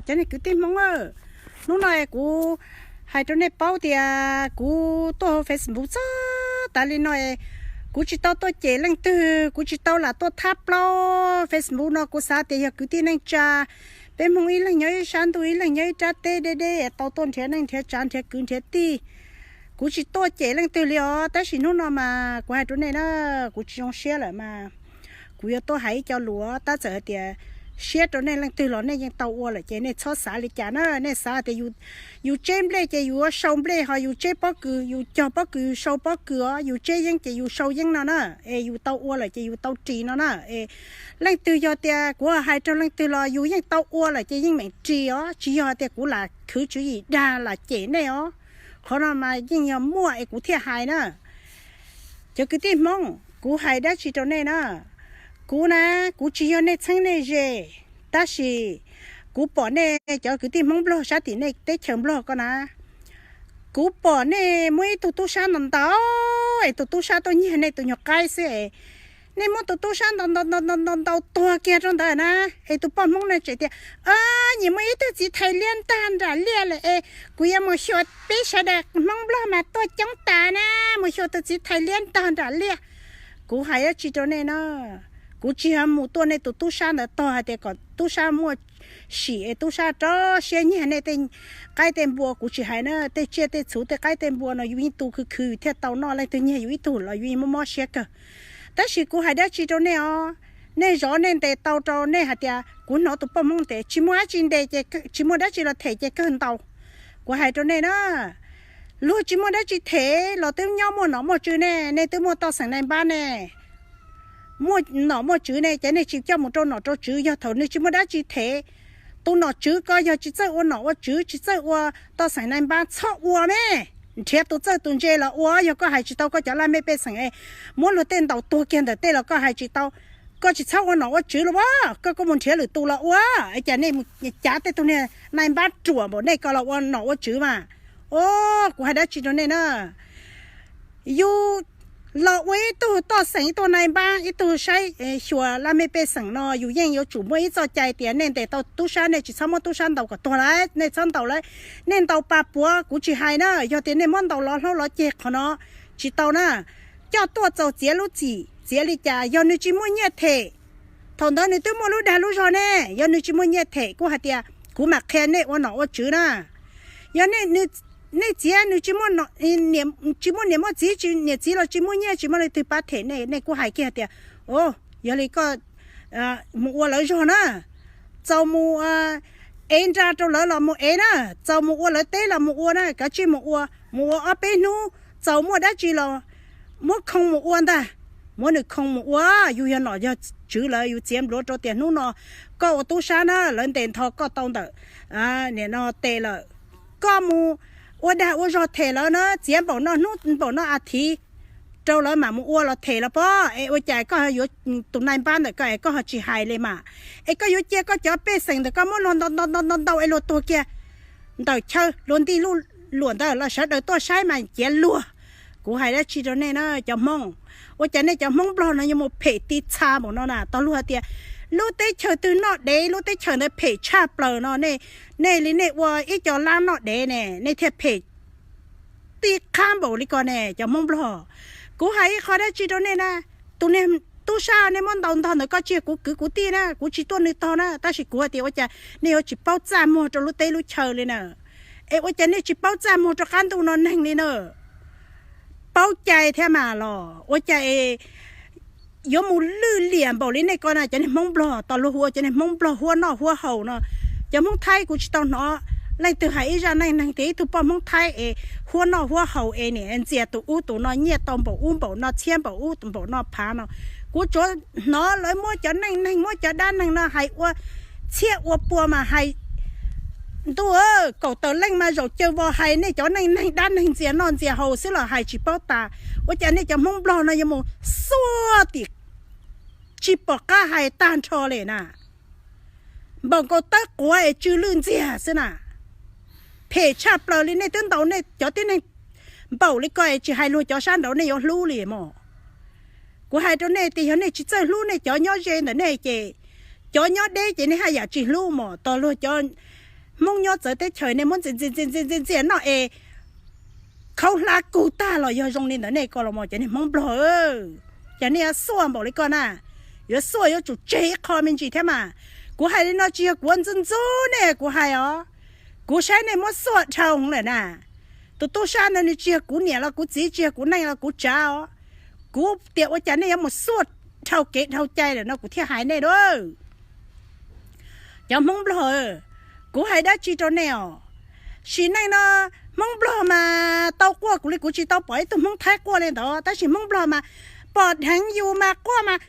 Cov niag kwv tij Hmoob, hnub no kuv hais rau nej paub tias kuv tuaj hauv Facebook txog tas li no, kuv tsis tau tuaj cem leej twg, kuv tsis tau lam tuaj thab plaub. Facebook no kuv xav tias yog kwv tij neej tsa, peb Hmoob ib leeg nyob ib sab ntuj, ib leeg nyob ib rab teb deb deb, tau tuaj nrhiav neej nrhiav tsav, nrhiav kwv nrhiav tij. Kuv tsis tuaj cem leej twg li os, tab sis hnub no mas kuv hais rau nej na, kuv tsis zoo siab lawm mas kuv yuav tuaj hais ib co lus. Tab txawm hais tias siab rau nej leej twg los nej yeej tau ua lawm ces nej txhob xav li cas na. Nej xav tias yus tseb nplej ces yus yuav sau nplej, ho yus tseb pob kws, yus cog pob kws yus sau pob kws os, yus tseb yeeb ces yus sau yeeb no na. Es yus tau ua lawm ces yus tau ris no na. Es leej twg yog tias kuv hais rau leej twg los yus yeej tau ua lawm ces yeej meem ris os, tsis yog tias kuv lam khwv tswv yim dag lam cem nej os. Qhov no mas yeej yog muaj es kuv thiaj hais na. Cov kwv tij Hmoob, kuv hais dab tsi rau nej na? Kuv na, kuv tsis yog nej txheeb nej ze, tab sis kuv pom nej cov kwv tij Hmoob Nplog sab tim nej teb chaws Nplog ko na, kuv pom nej muab ib tug tub sab ntau ntau, es tus tub sab tuaj nyiag nej tus nyuag qaib xwb es, nej muab tus tub sab ntau ntau ntau ntau ntau ntau tuag kiag rau ntawd na. Es tus poj Hmoob no tseem tias, nyias muaj ib tug txiv thais liab ntag nram liaj lawm es kuv yuav mus xyuas peb sawv daws Hmoob Nplog mas tuaj coob tas na, mus xyuas tus txiv thais liab ntag nram liaj. Kuv hais dab tsi rau nej na? Kuv tsis yog mus tuaj nej tus tub sab ntawd tog hais tias kom tub sab muaj sim es tub sab rau siab nyiag nej tej qaib tej npua, kuv tsis hais na, tej tsiaj tej txhu tej qaib tej npua no yus yeej tu khwv khwv thiaj tau noj, leej twg nyiag yus ib tug los yus yeej mob mob siab kawg. Tab sis kuv hais dab tsi rau nej os, nej zov nej ntes tau rau nej hais tias kuv hnov tus poj Hmoob ntes, tsis muaj dab tsi ntes ces, tsis muaj dab tsi los them ces kawg ntaus. Kuv hais rau nej na, luag tsis muaj dab tsi them los twb nyob muaj nom muaj tswv ne, nej twb muaj toj xeem nais npab ne, muaj nom muaj tswv ne, ces nej tsis coj mus rau nom rau tswv. Yog thaum nws tsis muaj dab tsi them, tus nom tswv ko yog tsis txawj ua nom ua tswv, tsis txawj ua toj xeem nais npab txhob ua me. Nrhiav tus txawj tus ntse los ua, yog koj hais tsis tau koj cov laj mej pej xeem es muab luag tej ntaus tuag kiag ntawm tej los koj hais tsis tau, koj tsis txhob ua nom ua tswv los as, koj kuj mus nrhiav lwm tus los ua. Cas nej mus cav tej tug niag nais npab ruam npaum nej ko los ua nom ua tswv mas? O, kuv hais dab tsi rau nej na? Yus los ua ib tug toj xeem, ib tug nais npab, ib tug saib xyuas laj mej pej xeem no, yus yeej yuav tsum muaj ib txoj cai tias nej ntes tau tub sab nej tsis txhob muab tub sab ntaus kom tuag lawm, nej txhob ntaus lawm. Nej ntaus pas puav kuv tsis hais na, yog tias nej muab ntaus lov hlaub lov ceg qhov no tsis tau na. Coj tuaj txaus txiav lub txim, txiav li cas? Yog nws tsis muaj nyiaj them, thaum ntawd nws twb muaj lub dag lub zog ne. Yog nws tsis muaj nyiaj them kuj hais tias kuv mam qhia nej ua nom ua tswv na. Yog nej txiav nws tsis muaj, tsis muaj niam muaj txiv, niam txiv los tsis muaj nyiaj, tsis muaj leej twg pab them nej, nej kuj hais kiag tias, o, yog li koj mus ua lawv zog na, txaus mus ev nra rau lawv los mus ev na, txaus mus ua lawv teb los mus ua na, kav tsij mus ua, mus ua ob peb hnub, txaus muaj dab tsi los muab khoo mus ua ntag. Muab nws khoo mus ua, yus yog nom yog tswv lawm yus txiav npluav rau tias hnub no koj ua tub sab na, lawv ntes ntho koj tau ntawm nim no tes lawm, koj mus ua dag ua zog them lawv na, txiav npaum no hnub npaum no a thiv rau lawv mam mus ua los them los pob. Es ua cas koj yuav tus nais npab ntawm koj es koj ho tsis hais li mas? Es koj yuav cia koj cov pej xeem ntawm koj muab luag ntaus ntaus ntaus ntaus es luag tuag kiag ntawm chaw, luag nti luj luam ntawd los sawv daws tuaj saib mas ciav luag. Kuv hais dab tsi rau nej na cov Hmoob? Ua cas nej cov Hmoob Nplog no yuav mus phem ti txha npaum no na? Tau luag hais tias lub teb chaws twg noj dev lub teb chaws ntawd phem tshaj plaws no, nej li nej ua ib co lab noj dev ne, nej thiaj phem ti qhab npaum li ko ne cov Hmoob Nplog. Kuv hais ib qho dab tsi rau nej na? Tus niag tub sab nej muab ntaus ntog ntawm koj tsis yog kuv kwv kuv tij na, kuv tsis tuaj nws tog na, tab sis kuv hais tias ua cas nej yuav tsis paub txaj muag rau lub teb lub chaw li na? Es ua cas nej tsis paub txaj muag rau qab ntuj no neeg li na? Paub cai thiab mas los ua cas yuav mus lwj liam npaum li nej ko na cov niag Hmoob Nplog? Tau luag hu ua cov niag Hmoob Nplog huab noj huab haus no. Cov Hmoob Thaib kuv tsis tau hnov leej twg hais ib zaj neej neeg tias ib tug poj Hmoob Thaib es huab noj huab haus es niam ntxias tus ub tus no nyiaj tau npaum ub npaum no, txhiab npaum ub npaum no phav no. Kuv tsuav hnov lawv muab cov neej neeg, muab cov dab neeg no hais ua txhiab ua pua mas hais ntuj, kaum tawm leej mas zaum caw vos hais nej cov neej neeg dab neeg ntxias noj ntxias haus xwb los hais tsis paub tas. Ua cas nej cov Hmoob Nplog no yuav mus xuaj tim tsis pom qab hais tag nrho li na? Npaum nkaus tawb quav es tsw lwj ntxiag xwb na. Phem tshaj plaws li, nej twb ntaus nej cov tib neeg npaum li ko es tsis hais luag cov sab nraud nej yuav hlub li mos? Kuv hais rau nej tias yog nej tsis txawj hlub nej cov nyob ze ntawm nej ces cov nyob deb ces nej haj yam tsis hlub mos. Tos luag cov Hmoob nyob txawv teb chaws nej muab ntxias ntxias ntxias ntxias noj es khaub hlab kug tag los yog zoo li ntawd nej ko los mas cov niag Hmoob Nplog, ces nej yuav xuaj npaum li ko na, yuav xuaj yuav tsum tseg ib qho me ntsis thiab mas. Kuv hais li no tsis yog kuv ua ntxub ntxub nej, kuv hais os, kuv saib nej muab xuaj dhau lawm na. Tus tub sab no nws tsis yog kuv niam los kuv txiv, tsis yog kuv neej los kuv tsav os. Kuv tias ua cas nej yuav mus xuaj dhau kev dhau cai lawm no kuv thiaj hais nej dua. Cov Hmoob Nplog, kuv hais dab tsi rau nej os? Sim neej no Hmoob Nplog mas tau quaj kuv li kuv tsis tau pom ib tug Hmoob Thaib quaj li ntawd, tab sis Hmoob Nplog mas pom dheev yus mas quaj mas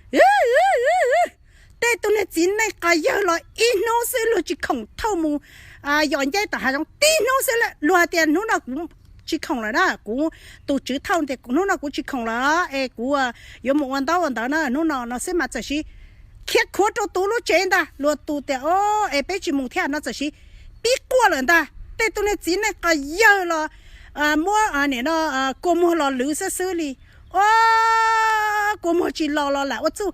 tej tug niag txiv neej qos yawg los ib hnub xwb luag tsis khoom thauj mus yos nceb tom hav zoov, tib hnub xwb luag hais tias hnub no kuv tsis khoom lawm na, kuv tus tswv thauj tias hnub no kuv tsis khoom lawm es kuv yuav mus ua ntaub ua ntawv na, hnub no no xwb mas txawm siv khiav khuav rau tus lub tsev ntag, luag tus tias o es peb tsis mus thiab no txawm siv pib quaj lawm ntag. Tej tug niag txiv neej qos yawg los muab nim no kua muag los lwv xwb xwb li, o kua muag tsis los los lam ua txuj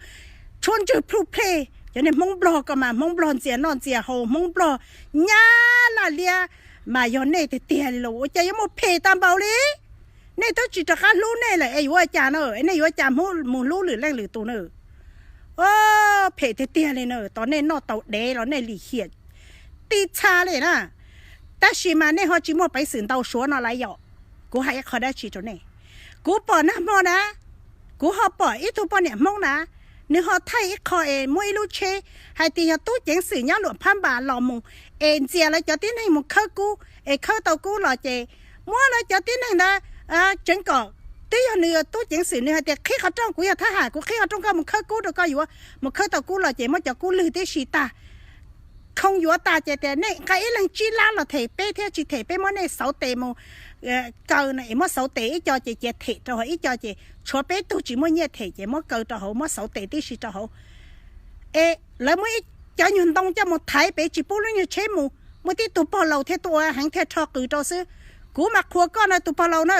tshuab ntswg plhuj plej. Cov niag Hmoob Nplog ko mas Hmoob Nplog ntxias noj ntxias haus, Hmoob Nplog nyab laj liab, mas yog nej tiag tiag li los ua cas yuav muaj phem tag npaum li? Nej twb tsis rov qab hlub nej lawm es yuav ua cas na, nej yuav ua cas mus hlub lwm leej lwm tus na? O, phem tiag tiag li na, tos nej noj tau dev los nej lim hiam tib txha li na. Tab sis mas nej ho tsis muaj peev xwm ntaus Suav no lawm yom. Kuv hais ib qho dab tsi rau nej, kuv pom nag hmo na, kuv ho pom ib tug poj niam Hmoob na, nws ho thaij ib qho es muaj ib lub tsheb hais tias yog tub ceev xwm nyob Luam Phab Npas los mus es ntxias lawv cov tib neeg mus khawb kub, es khawb tau kub los ces muab lawv cov tib neeg ntawd tseev kom, twb yog nws tub ceev xwm nws hais tias qhib qhov rooj, kuv yog thab ham kuv qhib qhov rooj koj mus khawb kub rau koj yuav, mus khawb tau kub los ces muab cov kub lwg tib si tag, khoo yuav tas ces tias nej nqa ib leeg tsib lab los them peb thiab, tsis them peb muab nej xauv tes mus kaw no es muab xauv tes ib co ces cia them rau hauv, ib co ces tshuav peb tug tsis muaj nyiaj them ces muab kaw rau hauv, muab xauv tes tib si rau hauv. Es lawv muab ib cov nyuag ntoo coj mus thaiv pem tsis pub lub nyuag tsheb mus, muaj tib tug pog laus thiaj tuaj ua heev thiaj rho qws rau xwb. Kuv mas qhuas koj no tus pog laus na,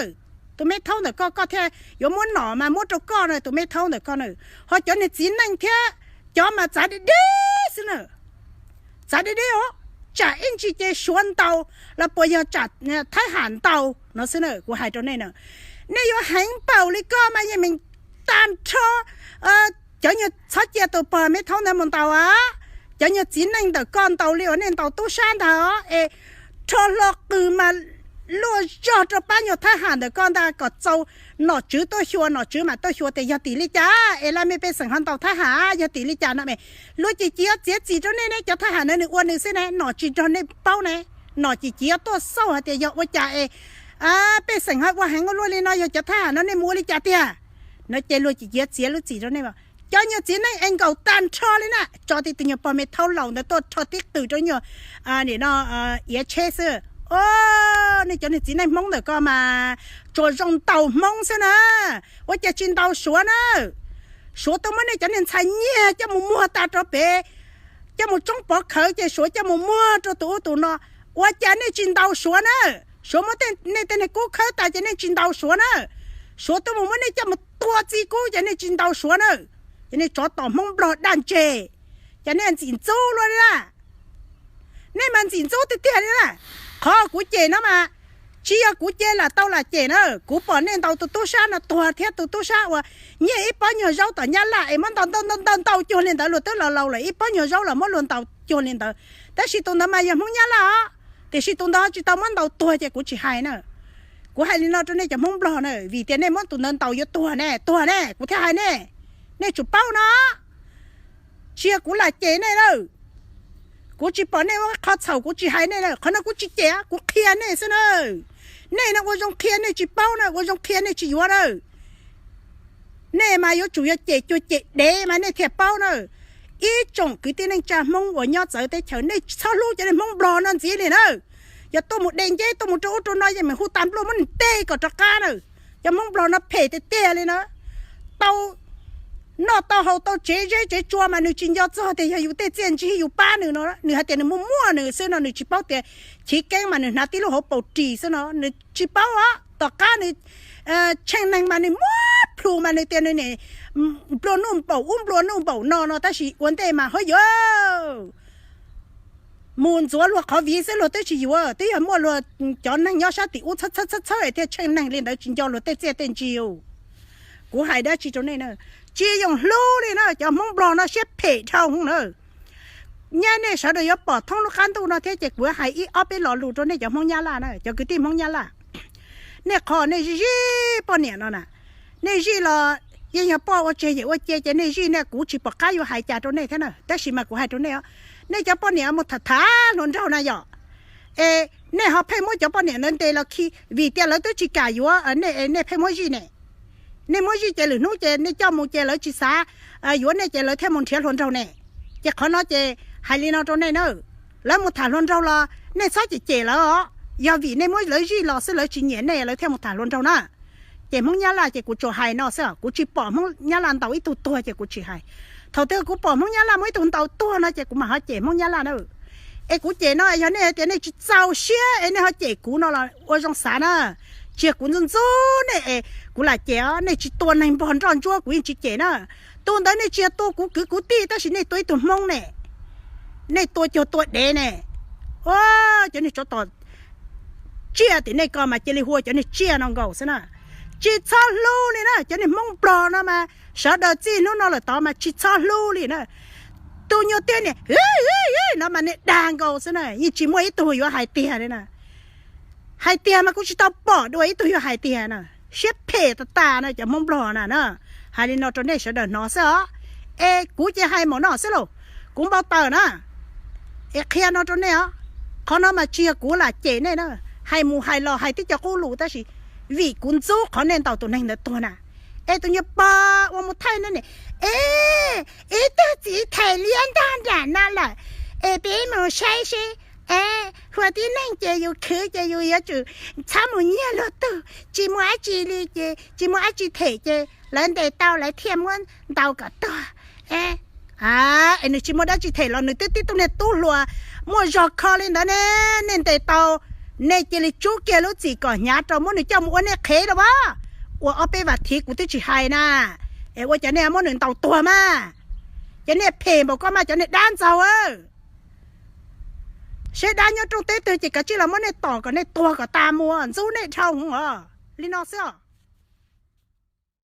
tus me thaub ntawm koj, koj thiaj yuav muab nom mas muab rau koj na, tus me thaub ntawm koj na. Ho cov niag txiv neej thiab cov mas txav deb deb xwb na, txav deb deb os, tsam ib ntsis ces Suav ntaus los puas yog tsam thab ham ntaus no xwb na. Kuv hais rau nej na, nej yuav heev npaum li koj mas yeej meem tag nrho. Cov nyuag txhob cia tus pog me thaub ntawd mus ntaus a, cov nyuag txiv neej ntawm koj ntaus li uas nej ntaus tub sab ntag es rho hlo qws mas luaj zog rau pab nyuag thab ham ntawm koj ntag kom txaus nom tswv tuaj xyuas, nom tswv mam tuaj xyuas tias yog tim li cas es laj mej pej xeem ho ntaus thab ham, yog tim li cas no es luag cim civ txiav txim rau nej ne. Cov thab ham ntawd nws ua nws xwb ne, nom tsis nrog nej paub ne, nom cim civ tuaj xauj hais tias yog ua cas es pej xeem ho ua heev ua luaj li no, yog cov thab ham no nej mus ua li cas tiag no ces luag cim civ txiav lub txim rau nej. Cov nyuag txiv neej es nkaum tag nrho li na, tso tib tug nyuag pog me thaub laus ntawd tuaj rho tib qws rau nyuag nim no iav tsheb xwb. O, nej cov niag txiv neej Hmoob ntawm koj mas tsuas zoo ntaus Hmoob xwb na, ua cas tsis ntaus Suav na? Suav tuaj muab nej cov niag ntxhais nyiag coj mus muag tas rau pem, coj mus tsoob pov khawv ces Suav coj mus muag rau tus ub tus no, ua cas nej tsis ntaus Suav na? Suav muab nej tej niag kub khawb tas ces nej tsis ntaus Suav na? Suav tuaj mus muab nej coj mus tua txi kub ces nej tsis ntaus Suav na? Ces nej tsov tom Hmoob Nplog daj ntseg, ces nej ntxim ntxub luaj li na. Nej mas ntxim ntxub tiag tiag li na. Qhov kuv cem no mas tsis yog kuv cem lam tau lam cem na, kuv pom nej ntaus tus tub sab no tuag thiab, tus tub sab uas nyiag ib pob nyuag zaub tom Nyab Laj es muab ntaus ntaus ntaus ntaus cuag li ntawd, luag twb laus laus lawm ib pob nyuag zaub los muab luag ntaus cuag li ntawd. Tab sis tus ntawd mas yog Hmoob Nyab Laj os, tiam sis tus ntawd tsis tau muab ntaus tuag ces kuv tsis hais na. Kuv hais li no rau nej cov Hmoob Nplog na, vim tias nej muab tus ntawd ntaus yuav tuag ne, tuag ne, kuv thiaj hais nej, nej tsum paub no. Tsis yog kuv lam cem nej lawm, kuv tsis pom nej ua qhov txhaum kuv tsis hais nej lawm, qhov no kuv tsis cem, kuv qhia nej xwb na. Nej no ua zoo qhia nej tsis paub na, ua zoo qhia nej tsis yuav na. Nej mas yuav tsum yog cem cuag cem dev mas nej thiaj paub na. Ib tsoom kwv tij neej tsa Hmoob uas nyob txawv teb chaws, nej txhob hlub cov niag Hmoob Nplog no ntxiv li na. Yog tuaj mus de nceb tuaj mus rau ub rau no yeej meem hu tas npluaj muab nws tej kom rov qab na. Cov Hmoob Nplog no phem tiag tiag li na. Tau noj tau haus tau tsev zeb tsev tsua mas nws tsis nco txog tias yog yus tej txiaj ntsig yus pab nws no, nws hais tias nws muaj muaj nws xwb no, nws tsis paub tias chiv keeb mas nws hnav tib lub hauv paus ris xwb no, nws tsis paub os. Tom qab nws tsheej neeg mas nws muab plhus mas nws tias nws nplua nuj npaum ub nplua nuj npaum no no, tab sis ua ntej mas ho yuav Mus ntxuav luag qhov viv xwb luag twb tsis yuav, twb yog muaj luag cov neeg nyob sab tim ub txhawb txhawb txhawb txhawb thiaj tsheej neeg li ntawd tsis nco luag tej txiaj tej ntsig. Kuv hais dab tsi rau nej na, tsis yooj hlub li na, cov Hmoob Nplog no siab phem dhau na. Nyab nej sawv daws yuav pom thoob lub qab ntuj no thiab ces kuv hais ib ob peb lo lus rau nej cov Hmoob Nyab Laj na, cov kwv tij Hmoob Nyab Laj. Nej qhov nej zij zij poj niam no na, nej zij los yeej yog poj ua tseg yawm ua cia ces nej zij ne, kuv tsis pom qab yuav hais cas rau nej thiab na, tab sis mas kuv hais rau nej os, nej cov poj niam mus tham tham hluas nraug na yom, es nej ho pheej muab cov poj niam ntawd ntes los khi vim tias lawv twb tsis kam yuav nej, nej pheej muab zij ne. Nej muab zij ces lwm hnub ces nej coj mus ces lawv tsis xav yuav nej ces lawv thiaj mus nrhiav hluas nraug ne. Ces qhov no ces hais li no rau nej na, lawv mus tham hluas nraug los nej txhob cem cem lawv os, yog vim nej muab lawv zij los xwb lawv tsis nyiam nej lawv thiaj mus tham hluas nraug na. Ces Hmoob Nyab Laj ces kuv tsuas hais no xwb, kuv tsis pom Hmoob Nyab Laj ntaus ib tug tuag ces kuv tsis hais. Thaum twg kuv pom Hmoob Nyab Laj muaj ib tug ntaus tuag no ces kuv mam ho cem Hmoob Nyab Laj na. Es kuv cem no yog nej hais tias nej tsis txaus siab es nej ho cem kuv no los ua zoo xav na. Tsis yog kuv ntxub ntxub nej es kuv lam cem os, nej tsis tua neeg npog nroj ntsuab kuv yeej tsis cem na. Tus ntawd nej tsis yog tua kuv kwv kuv tij tab sis nej tua ib tug Hmoob ne, nej tua cuag tua dev ne. Cov niag tsov tom tsiaj tim nej ko mas cia li hu ua cov niag tsiaj no nkaus xwb na. Tsis txhob hlub li na, cov niag Hmoob Nplog no mas sawv daws txij hnub no lawm tod mas tsis txhob hlub li na. Tus nyuag tiag niag no mas niag dag nkaus xwb na, yeej tsis muaj ib tug yuav hais tiag li na. Hais tiag mas kuv tsis tau pom dua ib tug yuav hais tiag na. Siab phem tas tas na cov Hmoob Nplog na na. Hais li no rau nej sawv daws hnov xwb os. Es kuv ces hais npaum no xwb lauj, kuv npau taws na. Es qhia no rau nej os, qhov no mas tsis yog kuv lam cem nej na, hais mus hais los hais tib co qub lus tab sis vim kuv ntxub qhov nej ntaus tus neeg ntawd tuag na. Es tus nyuag pog uas mus thaij no ne, es ib tug txiv thais liab ntag nram no lawm, es peb mus saib seb, es hluas tib neeg ces yus khwv ces yus yuav tsum txhob mus nyiag luag tug, tsis muaj dab tsi li ces tsis muaj dab tsi them ces lawv ntes tau lawv thiaj muab ntaus kom tuag. Es nws tsis muaj dab tsi them los nws twb tib tug niag tub hluas muaj zog kho li ntawd ne, nej ntes tau, nej cia li tsub kiag lub txim kom hnyav rau muab nws coj mus ua nej qhev los as. Ua ob peb vas thiv kuv twb tsis hais na, es ua cas nej muab nws ntaus tuag mas? Ces nej phem npaum ko mas cov niag dab ntxaug. Seb dab nyob rooj teb twg ces kav tsij los muab nej tom kom nej tuag kom tas mus, ntxub nej dhau hwv os. Li no xwb os.